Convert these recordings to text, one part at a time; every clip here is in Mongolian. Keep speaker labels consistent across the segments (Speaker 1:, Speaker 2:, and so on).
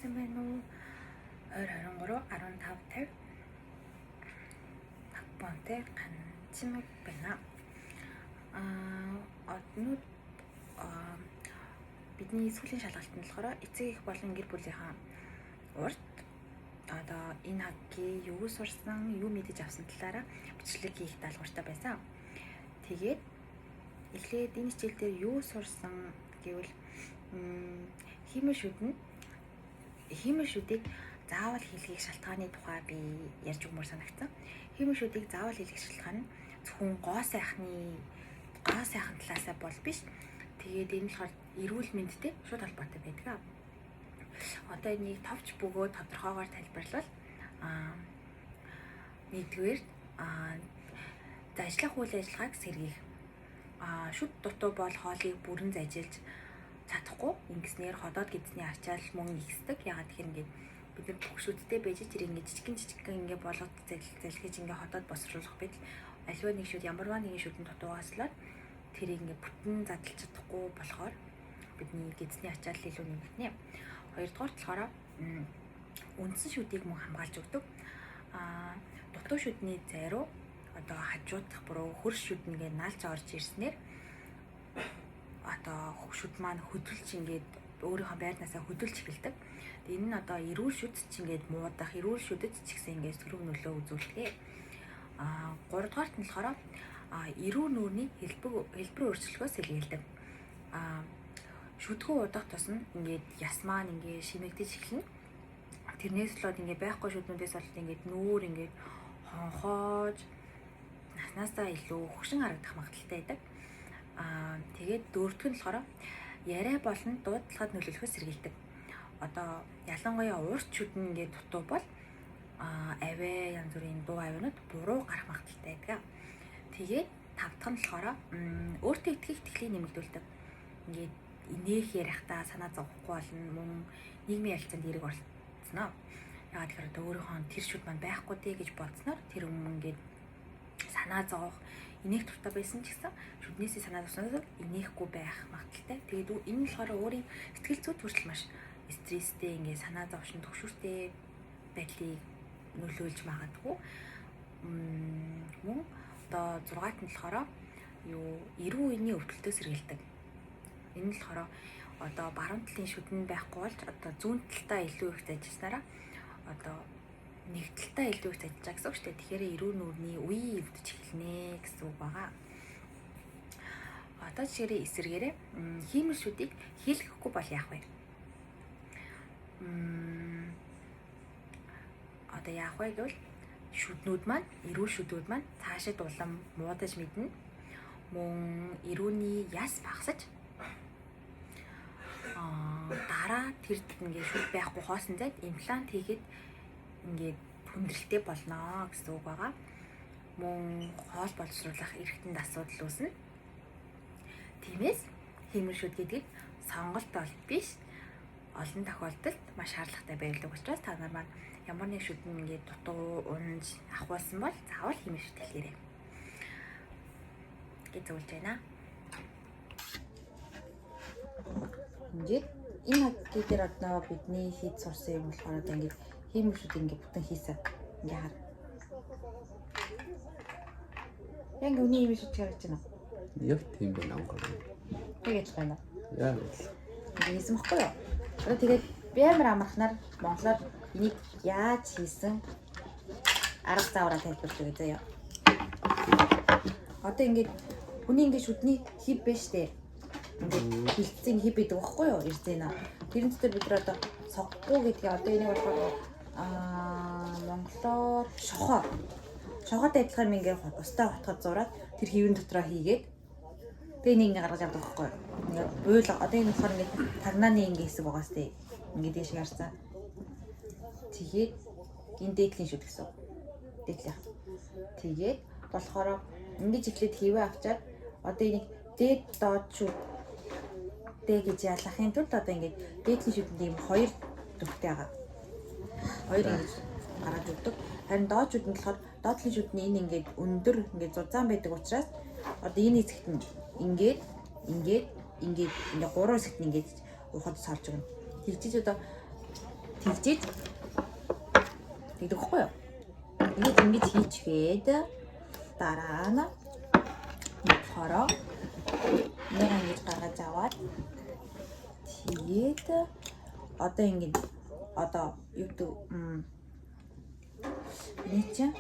Speaker 1: Сайн байна уу? Ойр 23 15 50 Такбонтэй ганцмаг байна. Однууд бидний сүүлийн шалгалт нь болохоор эцэг их болон гэр бүлийнхаа урд одоо энэ хаггийн юу сурсан, юу мэдэж авсан талаараа бичлэг хийх даалгавартай байсан. Тэгээд эхлээд энэ хичээл дээр юу сурсан гэвэл хиймэл шүд нь хиймэл шүдийг заавал хийлгэх шалтгааны тухай би ярьж өгмөр санагдсан. Хиймэл шүдийг заавал хийлгэх шалтгаан нь зөвхөн гоо сайхан талаасаа бол биш. Тэгээд энэ болохоор эрүүл мэндтэй шууд холбоотой байдаг. Одоо энийг товч бөгөөд тодорхойгоор тайлбарлавал нэгдүгээр зажлах үйл ажиллагааг сэргиих. Шүд дутуу бол хоолыг бүрэн зажилж чадахгүй ингэснээр ходоод гэдсний ачаал мөн ихсдэг. Ягаад тэгэхээр ингээд бид нар бүх шүдтэй байж тэр ингээд жижигэн жижигэн ингээд болгоод залхиж ингээд ходоод босруулах байтал аливаа нэг шүд ямарваа нэгэн шүдэн дутуугааслаад тэрийг ингээд бүтэн задлж чадахгүй болохоор бидний гэдсний ачаал илүү нэмэгдэнэ. Хоёрдугаар болохоор үндсэн шүдийг мөн хамгаалж өгдөг. Дутуу шүдний зайруу одоо хажуудах буруу хөрс шүд ингээд налж орж ирснээр одоо шүд маань хөдөлж ингээд өөрийнхөө байрнаасаа хөдөлж эхэлдэг. Энэ нь одоо эрүүл шүд ч ингээд муудах, эрүүл шүдэд ч гэсэн ингээд сөрөг нөлөө үзүүлдэг. Гуравдугаарт нь болохоор эрүү нүүрний хэлбэр өөрчлөлгөөс сэргийлдэг. Шүдгүү удах тусам ингээд яс маань ингээд шимэгдэж эхэлнэ. Тэрнээс болоод ингээд байхгүй шүднүүдээс болоод ингээд нүүр ингээд хонхоож наснаасаа илүү хөгшин харагдах магадлалтай байдаг. Тэгээд дөрөвдөх нь болохоор яриа болон дуудлагад нөлөөлөхөөс сэргийлдэг. Одоо ялангуяа урт шүдэн ингээд дутуу бол авиа янз бүрийн дуу авианууд буруу гарах магадлалтай байдаг. Тэгээд тав дахь нь болохоор өөртөө итгэх итгэлийг нэмэгдүүлдэг. Ингээд инээх ярихдаа санаа зовхгүй болно, мөн нийгмийн ярилцаанд эерэг оролцсноо. Яагаад тэгэхээр одоо өөрийнхөө тэр шүд маань байхгүй дээ гэж бодсноор тэр хүмүүс ингээд санаа зовох, инээх дуртай байсан ч гэсэн шүднээсээ санаа зовсноос инээхгүй байх магадлалтай. Тэгээд энэ нь болохоор өөрийн сэтгэл зүйд хүртэл маш стресстэй ингээд санаа зовшин төгшүүртэй байдлыг нөлөөлж магадгүй. Мөн одоо 6-т нь болохоор юу эрүү үеийн өвдөлтөөс сэргийлдэг. Энэ нь болохоор одоо баруун талын шүдэн байхгүй болж одоо зүүн талдаа илүү их ажилласнараа одоо нэг талдаа илүү их ажиллаж байгаа гэсэн үг шүү дээ. Тэгэхээр эрүү нүүрний үе өвдөж эхэлнэ гэсэн үг байгаа. Одоо жишээрээ эсэргээрээ хиймэл шүдийг хийлгэхгүй бол яах вэ? Одоо яах вэ гэвэл шүднүүд маань, эрүүл шүдүүд маань цаашид улам муудаж мэднэ. Мөн эрүүний яс багасаж дараа тэр ингээд шүд байхгүй хоосон зайд имплант хийхэд ингээд хүндрэлтэй болно гэсэн үг байгаа. Мөн хоол боловсруулах эрхтэнд асуудал үүснэ. Тиймээс хиймэл шүд гэдэг сонголт бол биш, олон тохиолдолд маш шаардлагатай байдаг учраас та нар маань ямар нэг шүдэн ингээд дутуу унж ахуулсан бол заавал хиймэл шүд хэлээрэй гэж зөвлөж байна. Ингээд энэ хагги дээр одоо бидний хийж сурсан юм болохоор одоо ингээд хиймэл шүд ингээд бүтэн хийсэн. Ингээ хар. Яг ингээ үний хиймэл шүд харагдаж байна.
Speaker 2: Яг тийм байна ангар.
Speaker 1: Яг адилхан байна.
Speaker 2: Яг адилхан.
Speaker 1: Ингээ хийсэн баггүй юу? Одоо тэгээд би амар амархнаар монголоор энийг яаж хийсэн арга заавраа тайлбарлаж өгье заяа. Одоо ингээд хүний ингээд шүдний хив байна штэ. Ингээд хилцэн хив байдаг баггүй юу? Ирзэнэ. Тэрэн дотор бид нар одоо соггүй гэдгийг одоо энийг болохоор монголоор шохоо. Шохоотой адилхан юм ингээд устай хотгод зураад тэр хивэн дотроо хийгээд тэгээ энийг ингээд гаргаж авдаг байхгүй юу? Ингээд буйл одоо энэ болохоор ингээд тагнааны ингээд хэсэг байгаа сте. Ингээд тийш гарсан. Тэгээд энэ дээдлийн шүд гэсэн. Дээдлийнх. Тэгээд болохоор ингэж эхлээд хивээ авчаад одоо энийг дээд доод шүд дэ гэж ялахын тулд одоо ингээд дээдлийн шүдэнд ийм хоёр дүртэй байгаа. Хоёр ингэж гаргаж өгдөг. Харин доод шүдэнд болохоор доотлын шүдний энэ ингээд өндөр ингээд зузаан байдаг учраас одоо энэ хэсэгт нь ингээд ингээд ингээд ингээд гурван хэсэгт нь ингээд ухаад сорж өгнө. Тэгжиж одоо Тэгжиж тэгдэг байхгүй юу? Тэгээд ингэж хийчгээд дараа нь болохоор нэг ингэж гаргаж аваад тэгээд одоо ингэж одоо юу гэдэг нэг чинь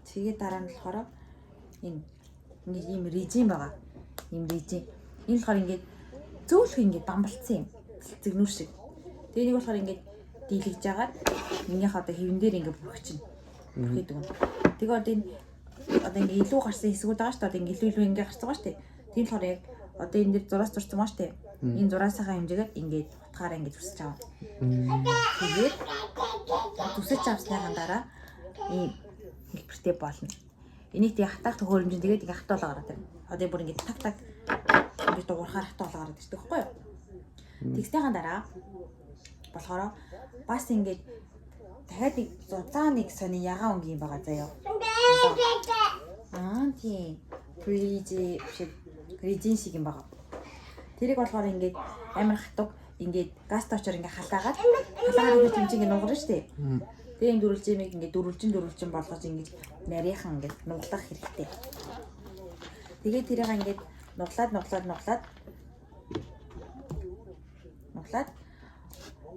Speaker 1: тэгээд дараа нь болохоор энэ нэг ийм режим байгаа. Ийм режим. Энэ болохоор ингээд зөөлхөн ингээд бамбалцсан юм. Цэгнүүр шиг. Тэгээ нэг болохоор ингээд дийлгэж жагаад минийх одоо хэвэн дээр ингээд бүрхэж чинь. Бүрхээд өгнө. Тэгээ одоо энэ одоо ингээд илүү гарсан хэсгүүд байгаа шүү дээ. Одоо ингээд илүү илүү ингээд гарсан байгаа шүү дээ. Тийм болохоор яг одоо энэ дээр зураас зурсан байгаа шүү дээ. Энэ зураасынхаа хэмжээгээр ингээд утгаараа ингээд зүсэж авна. Тэгээд зүсэж авсныхаа дараа ийм хэлбэртэй болно. Энийг тэгээ хатаах төхөөрөмж нь тэгээд ингээ хатуулаа гараад ирнэ. Одоо бүр ингээ так так ингээ дуурахаар хатуулаа гараад ирдэг байхгүй юу? Тэгснийхаа дараа болохоор бас ингээд дахиад нэг зузаан нэг сони ягаан өнгийн юм байгаа заяа. Аа тийм. Фрижи шиг режин шиг юм байгаа. Тэрийг болохоор ингээд амар хатуг ингээд газ тоочоор ингээд халаагаад халаагаад ингээд чимчиг ингээд нугарна шүү дээ. Тэгээ энэ дөрвөлжимийг ингээд дөрвөлжин дөрвөлжин болгож ингээд нарийнхан ингээд нуглах хэрэгтэй. Тэгээ тэрийг ингээд нуглаад нуглаад нуглаад нуглаад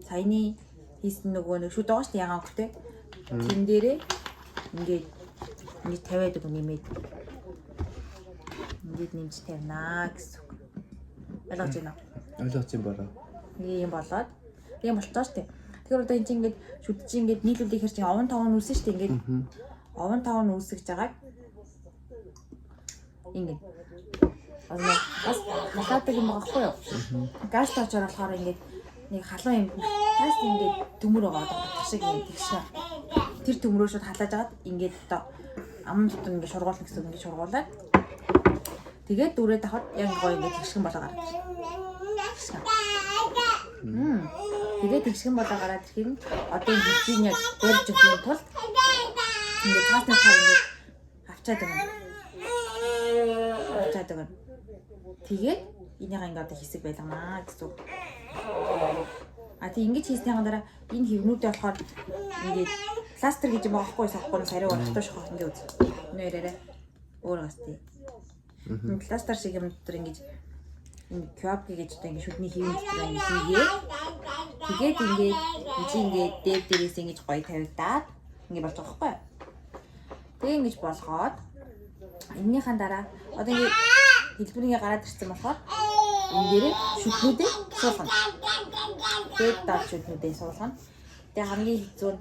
Speaker 1: саяны хийсэн нөгөө нэг шүд байгаа шүү дээ ягаан өнгөтэй. Тэн дээрээ ингээд ингээд тавиад өгнө нэмээд. Ингээд нэмж тавина гэсэн үг. Ойлгож байна уу?
Speaker 2: Ойлгож юм бараа.
Speaker 1: Ингээ юм болоод тийм болчихоо шүү дээ. Тэгэхээр одоо энэ чинь ингээд шүд чинь ингээд нийлүүлэхээр чинь овон таван үүсэн шүү дээ. Ингээд овон таван үүсгэж байгааг ингээд бас халаадаг юм байгаа байхгүй юу? Газ тоочоор болохоор ингээд нэг халуун юм таас ингээд төмөр байгаа одоо утга шиг юм тэгш. Тэр төмрөө шууд халааж агаад ингээд одоо аман дотор ингээд шургуулна гэсэн үг ингээд шургуулад тэгээд дүрээд авахад яг гоё ингээд тэгшгэн болоо гараад ирнэ. Тэгшгэн. Тэгээд тэгшгэн болоо гараад ирэхин одоо энэ хөвчийг яг барьж өгөхийн тулд ингээд цаасны цаа ингээд авчаад өгнө. Авчаад өгнө. Тэгээд энийг ингээд одоо хэсэг байлганаа гэсэн үг. А тэг ингэж хийснийхаа дараа энэ хэвнүүдээ болохоор ингээд пластер гэж юм байгаа байхгүй сахгүй сариу хатуу шохох ингээд үз. Нэ яраарай. Өөр гас тий. Энэ пластер шиг юм дотор ингэж энэ кебаб гэж одоо ингэ шүдний хэвэн дотор ингэ хийгээд тэгээд ингээд ижи ингээд дээр дээрээс ингэж гоё тавигдаад ингэ болж байгаа байхгүй юу? Тэгээ ингэж болгоод энэнийхэн дараа одоо ингэ хэлбэр ингэ гараад ирсэн болохоор энэ дээрээ шүднүүдээ суулгана. Дээд доод шүднүүдээ суулгана. Тэгээ хамгийн хэцүү нь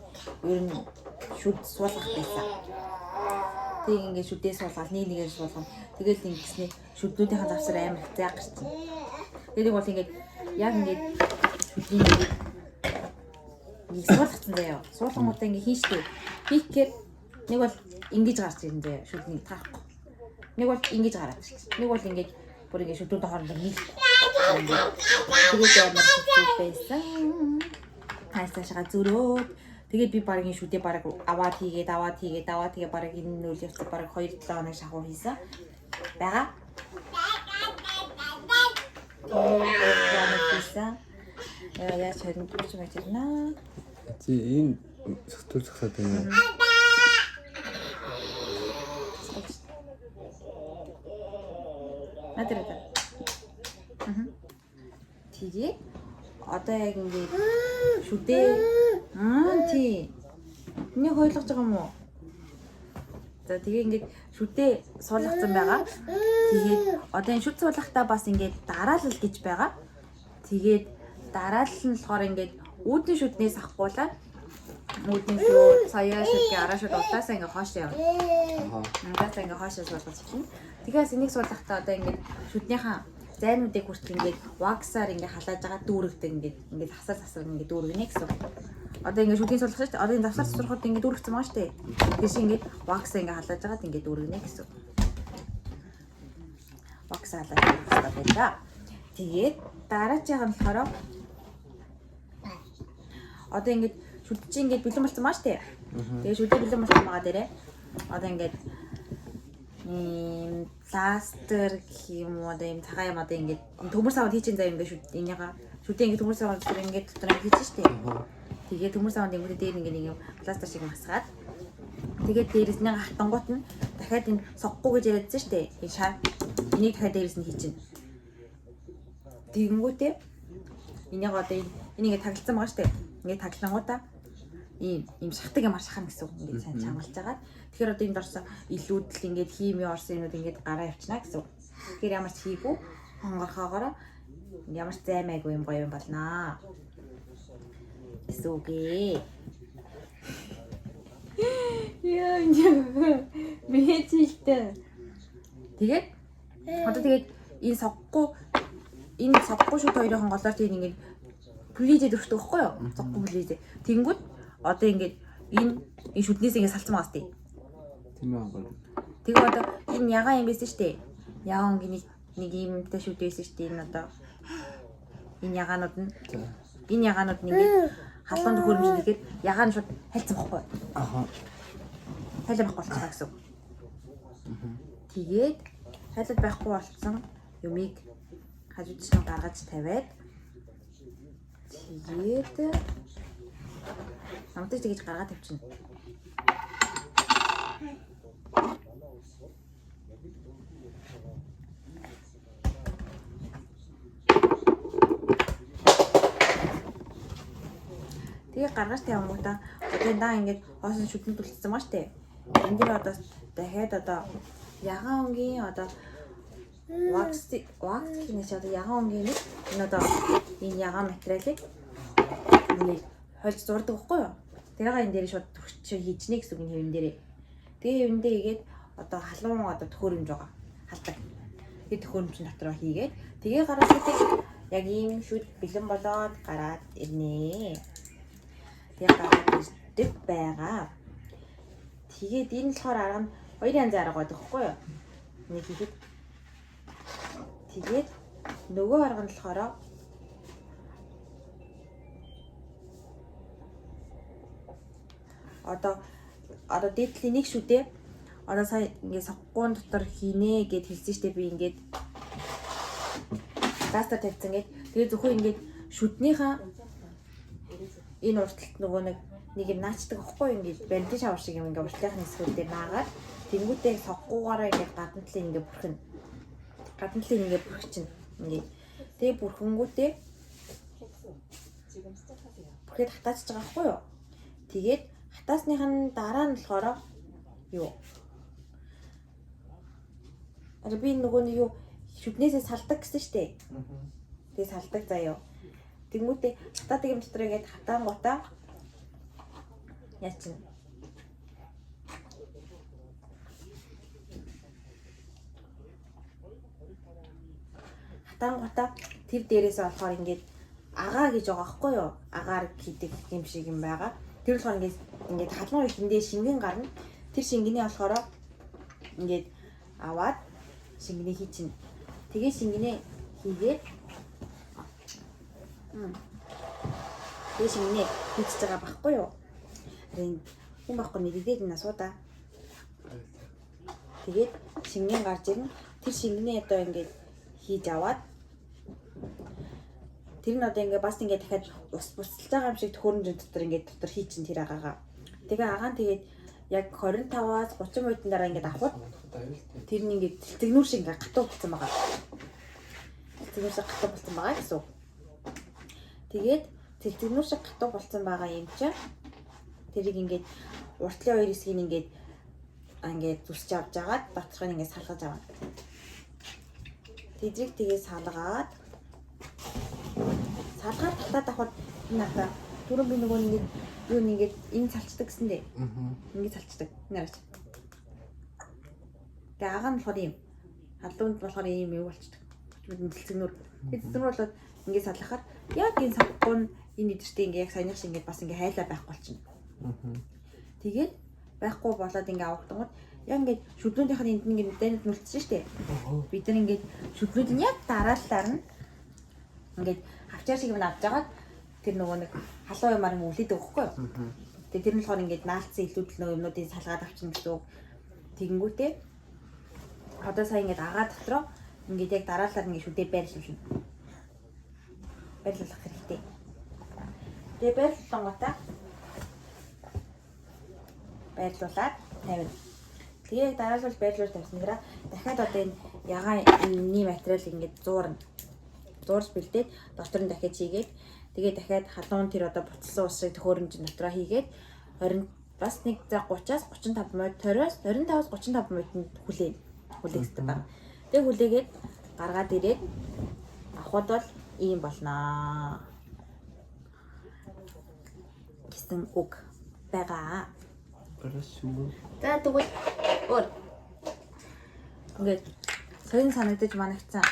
Speaker 1: ер нь шүд суулгах байсан. Тэг ингээд шүдээ суулгаад нэг нэгээр суулгана. Тэгэл ингэсний шүднүүдийн завсар амар их зай гарчин. Тэгээд бол ингээд яг ингээд шүдний ингээд суулгацсан заяа. Суулгангуудаа ингээд хийн штэ. Хийхээр нэг бол ингэж гарч ирэн заяа. Шүднийг таарахгүй. Нэг бол ингэж гараад ирчих. Нэг бол ингээд бүр ингээд шүднүүдийн хоорондоо нийлэхгүй. Тэгээд амар хэцүү байсан. Цаашаага зөрөөд тэгээд би баг энэ шүдээ баг аваад хийгээд аваад хийгээд аваад хийгээ баг энэ үйл явцыг баг 2-7 хоног шахуу хийсэн байгаа. Хийсэн. Яа яаж 24 байж ирнэ.
Speaker 2: Чи энэ сэтгүүл зогсоод байна уу?
Speaker 1: Надад даа. Тэгээд одоо яг ингээд шүдээ тий. Энийг ойлгож байгаа юм уу? За тэгээ ингээд шүдээ суулгацсан байгаа. Тэгээд одоо энэ шүд суулгахтаа бас ингээд дараалал гэж байгаа. Тэгээд дараалал нь болохоор ингээд үүдэн шүднээс авахгуулаад үүдэн шүд, саяа шүд, араа шүд удаасаа ингээд хоошоо явна. Удаасаа ингээд хоошоо суулгаж эхэлнэ. Тэгээс энийг суулгахтаа одоо ингээд шүднийхаа зайнуудыг хүртэл ингээд ваксаар ингээд халааж байгаа дүүрэгдэг ингээд ингээд хасар хасар ингээд дүүргэнэ гэсэн. Одоо ингээд шүдний суулгах шүү дээ. Одоо энэ завсар цэцрөхөд ингээд дүүргэсэн байгаа шүү дээ. Тэр шиг ингээд ваксаа ингээд халааж байгаад ингээд дүүргэнэ гэсэн. Ваксаа халааж дүүргэх хэрэгтэй байлаа. Тэгээд дараачих нь болохоор одоо ингээд шүд чи ингээд бэлэн болсон байгаа шүү дээ. Тэгээд шүдээ бэлэн болсон байгаа дээрээ одоо ингээд Пластер гэх юм уу одоо ийм цагаан юм одоо ингээд төмөр савнд хийчин заяа ингээд шүд энийга шүдээ ингээд төмөр савнд дотор ингээд дотор ингээд хийчин штэ. Тэгээ төмөр савнд ингээд дээр ингээд нэг юм пластер шиг масгаад тэгээд дээрэс нь хатангуут нь дахиад энэ соггүй гэж яриадсан штэ. Энэ шар энийг дахиад дээрэс нь хийчин. Тэгэнгүүтээ энийг одоо энэ ингээд таглацсан байгаа штэ. Ингээд таглангуудаа ийм шахдаг юм шахана гэсэн үг ингээд сайн чангалж агаад тэгэхээр одоо энд орсон илүүдэл ингээд хими орсон юмуд ингээд гараа явчихна гэсэн үг. Тэгэхээр ямар ч хийгүү хонгорхоогоороо ямар ч займаагүй юм гоё юм болнаа гэсэн үг ээ. Яа мэжилтэй. Тэгээд одоо тэгээд энэ соггүй шүт хоёрын голоор тийм ингээд плизээ дөрвдөг байхгүй юу? Соггүй плизээ. Тэнгүүд одоо ингээд энэ шүднээс ингээд салцсан байгаа сте.
Speaker 2: Тийм ээ онгор.
Speaker 1: Тэгээ одоо энэ ягаан юм байсан штэ. Ягаан өнгийн нэг юмтай шүд байсан штэ. Энэ одоо энэ ягаанууд нь энэ ягаанууд нь ингээд халуун төхөөрөмж нэхэд ягаан шууд хальцсан байхгүй юу?
Speaker 2: Аха.
Speaker 1: Хайлаа байхгүй болчихсон гэсэн үг. Тэгээд хайлал байхгүй болцсон юмыг хажууд чинь гаргаж тавиад тэгээд намтаж тэгэж гаргаад тавьчихна. Тэгээ гаргаж тавингуудаа одоо энэ даа ингээд хоосон шүдэнд үлдсэн байгаа штэ. Энэ дээр одоо дахиад одоо ягаан өнгийн одоо wax гэх нь одоо ягаан өнгийн нэг энэ одоо энэ ягаан материалыг ингээд хольж зурдаг байхгүй юу? Тэрийг энэ дээр шууд төгсч хийжнэ гэсэн үг энэ хэвэн дээрээ. Тэгээ хэвэн дээр игээд одоо халуун одоо төхөөрөмж байгаа. Халдаг. Тэгээ төхөөрөмжийн дотроо хийгээд тэгээ гараад шүтээ яг ийм шүд бэлэн болоод гараад ирнэ. Тэгээ гараад ирдэг байгаа. Тэгээд энэ болохоор арга нь хоёр янзын арга байдаг байхгүй юу? Нэг хийхэд тэгээд нөгөө арга нь болохоор одоо дээдлийн нэг шүдээ одоо сая ингээд соггуун дотор хийнэ гэд хэлсэн штэ би ингээд пластер тавьсан гэд тэгээ зөвхөн ингээд шүднийхээ энэ урталт нөгөө нэг юм наачдаг аахгүй ингээд баримтын шавар шиг юм ингээд уртлынх нь хэсгүүд дээр наагаад тэнгүүтээ соггуугаараа ингээд гадна талын ингээд бүрхэн гадна талын ингээд бүрхчин ингээд тэгээ бүрхэнгүүтээ бүрхэд хатаачж байгаа аахгүй юу. Тэгээд хатаасных нь дараа нь болохоор юу ари би нөгөө нэг юу шүднээсээ салдаг гэсэн штэ. Тэгээ салдаг заяо. Тэнгүүтээ хатаадаг юм дотор ингээд хатаангуудаа яа чинь хатаангуудаа тэр дээрээсээ болохоор ингээд агаа гэж байгаа байхгүй юу? Агаар гэдэг юм шиг юм байгаа. Тэр болохоор ингээд халуун ихэндээ шингэн гарна. Тэр шингэний болохоор ингээд аваад шингэнээ хийчин. Тэгээ шингэнээ хийгээд тэгээ шингэнээ хийчихэж байгаа байхгүй юу? Харин хүн байхгүй нэгдээд энэ асуудаа. Тэгээд шингэн гарч ирнэ. Тэр шингэнээ одоо ингээд хийж аваад тэр нь одоо ингээд бас ингээд дахиад ус буцалж байгаа юм шиг төхөөрөмжийн дотор ингээд дотор хийчин тэр агаагаа. Тэгээ агаа нь тэгээд яг 25-аас 30 минутын дараа ингээд авахд тэр нь ингээд цэлцэгнүүр шиг ингээд гатуу болсон байгаа. Цэлцэгнүүр шиг гатуу болсон байгаа гэсэн үг. Тэгээд цэлцэгнүүр шиг гатуу болсон байгаа юм чинь тэрийг ингээд уртлын хоёр хэсгийг ингээд зүсч авч агаад доторх нь ингээд салгаж авна. Тэдрийг тэгээ салгаад татаад авахд энэ одоо түрүүн би нөгөө ингээд юу ингээд энэ салцдаг гэсэн дээ. Ингээд салцдаг. Энэ хараач. Тэгээ агаа нь болохоор ийм халуунд болохоор ийм юу болчдөг. Цэлцэгнүүр. Тэгээ цэлцэгнүүр болоод ингээд салгахаар яг энэ савгүй нь энэ өдөртөө ингээд яг саяных шиг ингээд бас ингээд хайлаа байхгүй болчихно. Тэгээд байхгүй болоод ингээд авагдангууд яг ингээд шүднүүдийнх нь энд ингээд дайнад нүлцсэн шүү дээ. Бид нар ингээд шүднүүд нь яг дараалалаар нь ингээд хавчаар шиг юм авч агаад тэр нөгөө нэг халуун юмар ингээд үлээдэг байхгүй юу? Тэгээд тэр нь болохоор ингээд наалцсан илүүдэл нөгөө юмнуудыг салгаад авчихна гэсэн үг. Тэгэнгүүтээ Одоо сая ингээд агаа дотроо ингээд яг дараалал ингээд шүдээ байрлуулна. Байрлуулах хэрэгтэй. Тэгээ байрлуулангуудаа байрлуулад тавина. Тэгээ яг дараалал байрлуулж тавьсан дараа дахиад одоо энэ ягаан энэний материал ингээд зуурна. Зуурж бэлдээд дотор нь дахиад хийгээд тэгээ дахиад халуун тэр одоо буцалсан ус шиг төхөөрөмж дотроо хийгээд 20 бас нэг за 30-аас 35 минут 20-оос 25-аас 35 минутанд хүлээн. Хүлээх хэрэгтэй байна. Тэгээ хүлээгээд гаргаад ирээд авахд бол ийм болноо гэсэн үг байгаа.
Speaker 2: Хорошо.
Speaker 1: За тэгвэл өөр. Ингээд сонин санагдаж манагцсан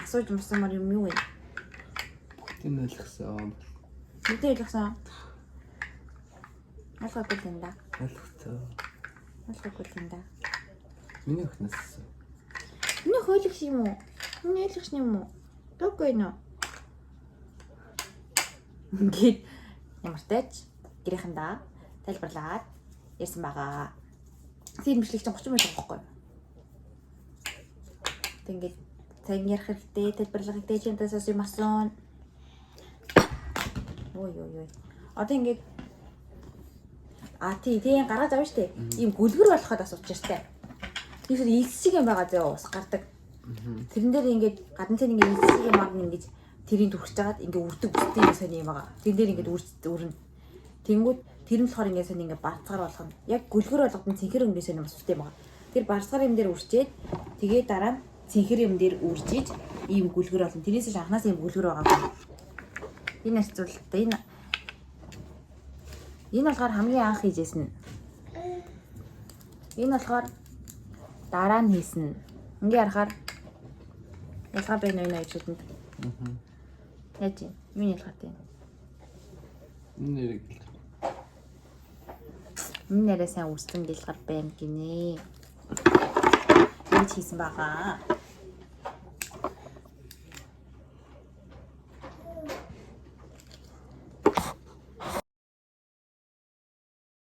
Speaker 1: асууж мусамар юм юу вэ?
Speaker 2: Бүгдийг нь ойлгосон.
Speaker 1: Мэдээ ойлгосон. Ойлгоогүй л юм да.
Speaker 2: Ойлгосон.
Speaker 1: Ойлгоогүй л юм да.
Speaker 2: Миний охиноос асуу.
Speaker 1: Миний хөөлөгш юм уу? Миний ойлгох юм уу? Дуугүй нөө. Ингээд ямар тач гэрийнхэндээ тайлбарлаад ярьсан байгаа. Тэр мэтлэг чинь 30 минут байгаа байхгүй юу? Тэг ингээд сайн ярих хэрэгтэй, тайлбарлах хэрэгтэй, чинтаас бас юм асуун. Ой ой ой. Одоо ингээд а тий тийм гаргаж авна штэ. Ийм гүлгэр болоход бас учиртай. Тиймээс илс шиг юм байгаа зөө ус гардаг. Тэрэн дээр ингээд гадна цэн ингээд илс шиг юм аа ингээд тэрийг түрхэж хагаад ингээд үрдэг үстэй юм сони юм байгаа. Тэрэн дээр ингээд үрнэ. Тэнгүүд тэр нь болохоор ингээд сони ингээд барцгаар болгоно. Яг гүлгэр болгодон цэнхэр өнгөний сони бас үстэй байгаа. Тэр барцгаар юм дээр үрчээд тэгээ дараа нь цэнхэр юм дээр үржиж ийм гүлгэр болно. Тэрнээс ч анханаас ийм гүлгэр байгаагүй. Энэ харьцуулалт энэ энэ болохоор хамгийн анх хийжсэн. Энэ болохоор дараа нь хийсэн. Ингээ харахаар ялгаа байна уу энэ хоёр шүдэнд? Яаж юм? Юу ялгаатай юм?
Speaker 2: Энэ нэрийг л.
Speaker 1: Энэ нэрээ сайн үрсэн дэлгэр байна гинэ. Ингэж хийсэн байгаа.